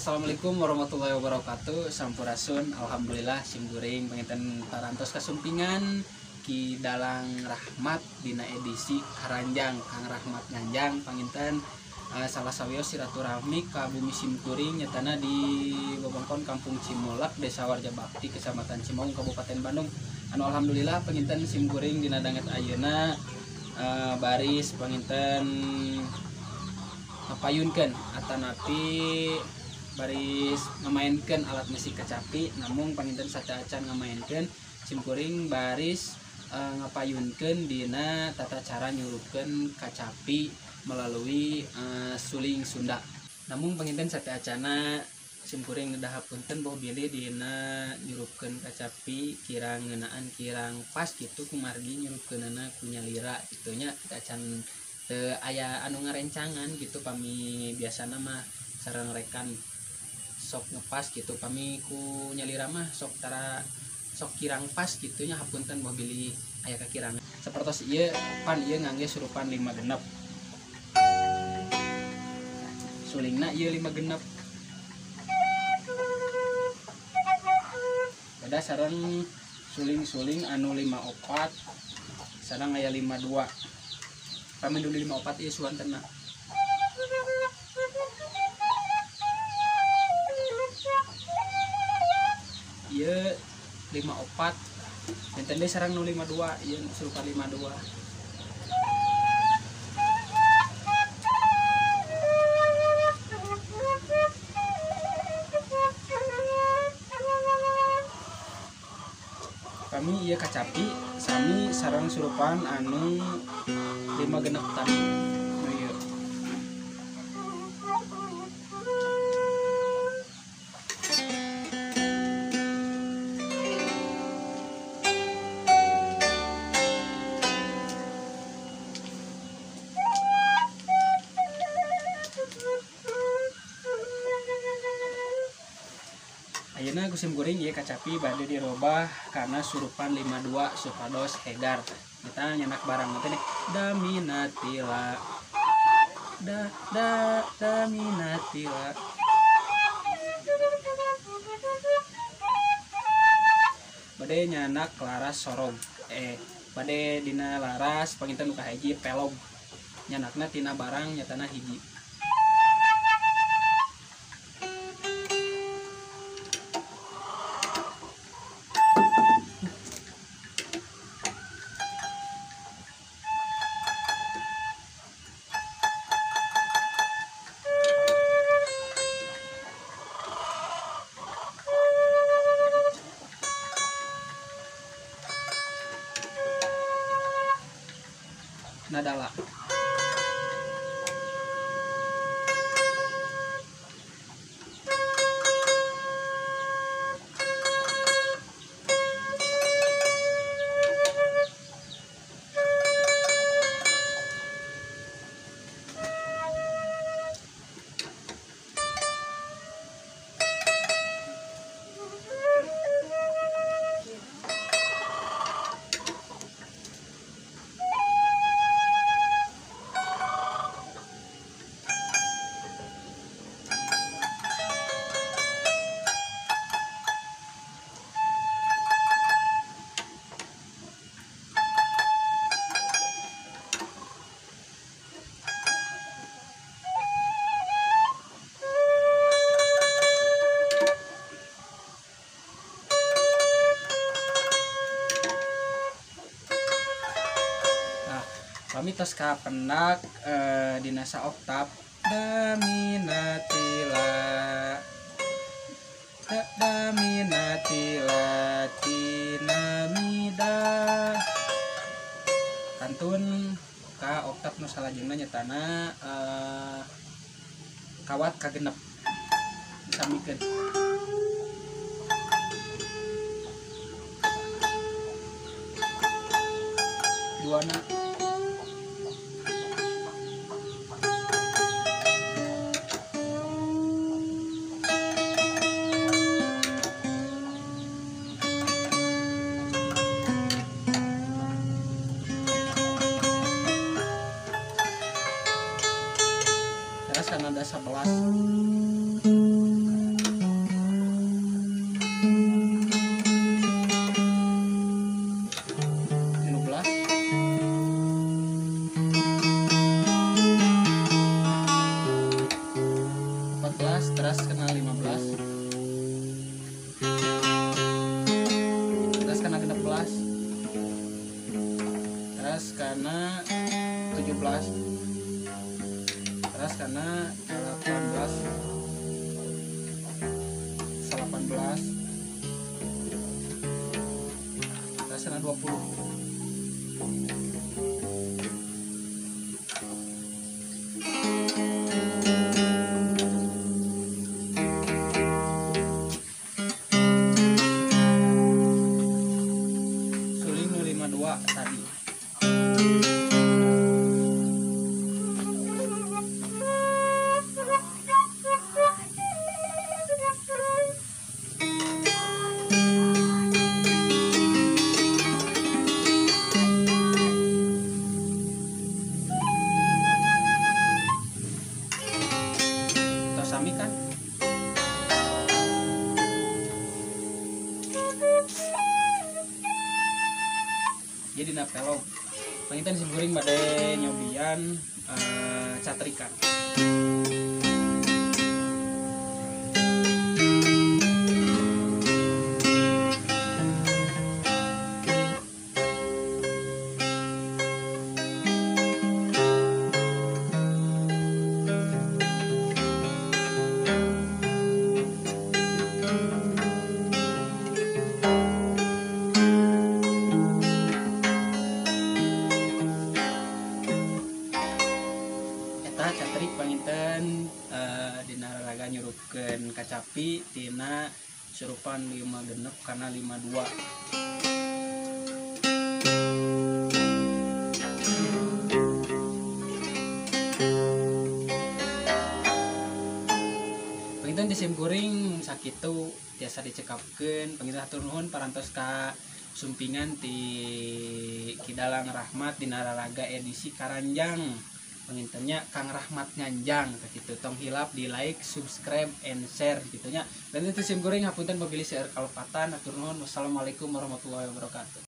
Assalamualaikum warahmatullahi wabarakatuh. Sampurasun. Alhamdulillah simkuring panginten parantos kasumpingan Ki Dalang Rahmat dina edisi Karanjang Kang Rahmat Nganjang panginten salah sawios silaturahmi ka bumi simkuring nyatana di wewengkon Kampung Cimolak, Desa Warjabakti, Kecamatan Cimaung, Kabupaten Bandung. Anu alhamdulillah panginten simkuring dina danget ayeuna baris panginten ngapayunkeun atanapi baris ngamainkeun alat musik kacapi, namun panginten sateuacan ngamainkeun simkuring baris ngapayunkeun dina tata cara nyurupkeun kacapi melalui suling Sunda. Namun panginten sateuacana simkuring nedah hapunten boh bilih dina nyurupkeun kacapi kirang ngeunaan kirang pas gitu kumargi nyurupkeunana ku nyalira kitu nya, acan teu aya anu ngarencangan gitu. Pami biasana mah sareng rekan sok ngepas gitu, pami ku nyalira mah sok tara sok kirang pas gitunya, hapunten boh bilih aya kakirangan. Sapertos ieu pan ieu ngangge surupan 5 genep, sulingna ieu 5 genep, beda sareng suling-suling anu 5 4 sareng aya 5 2. Pami dulu 5 4 ieu suantenna. Ieu 5 4 benten deui sareng nu 5 2, ieu surupan 5 2. Kami ieu kacapi sami sareng surupan anu 5 genep tadi nu ieu. Ayeuna ku simkuring ieu kacapi bade dirobah karena surupan 5 2 supados hegar. Kita nyenak barang teh daminatila da da daminatila. Bade nyanak laras sorog, bade dina laras panginten nu kahiji pelog, nyanakna tina barang nyatana hiji. Nadala. Kami tos kapendak dina saoktap daminatila da daminatila tinamida kantun ka oktap nu salajengna nyatana kawat kagenep disamikeun. Duana terus kan ada 11. 19 karena 18 18 rasana 20. Suling 52 tadi. Sami kan jadi na pelog panginten simkuring bade nyobian catrikan. Catrik panginten dina raraga nyurupkeun kacapi tina surupan 5 genep kana 52. Panginten di simkuring sakitu tiasa dicekapkeun. Panginten hatur nuhun parantos ka sumpingan ti Ki Dalang Rahmat dina raraga edisi Karanjang. Pengintennya Kang Rahmat Nganjang gitu. Tong hilap di like, subscribe, and share gitunya. Dan itu simkuring hapunten pabili seueur kalepatan. Hatur nuhun. Wassalamualaikum warahmatullahi wabarakatuh.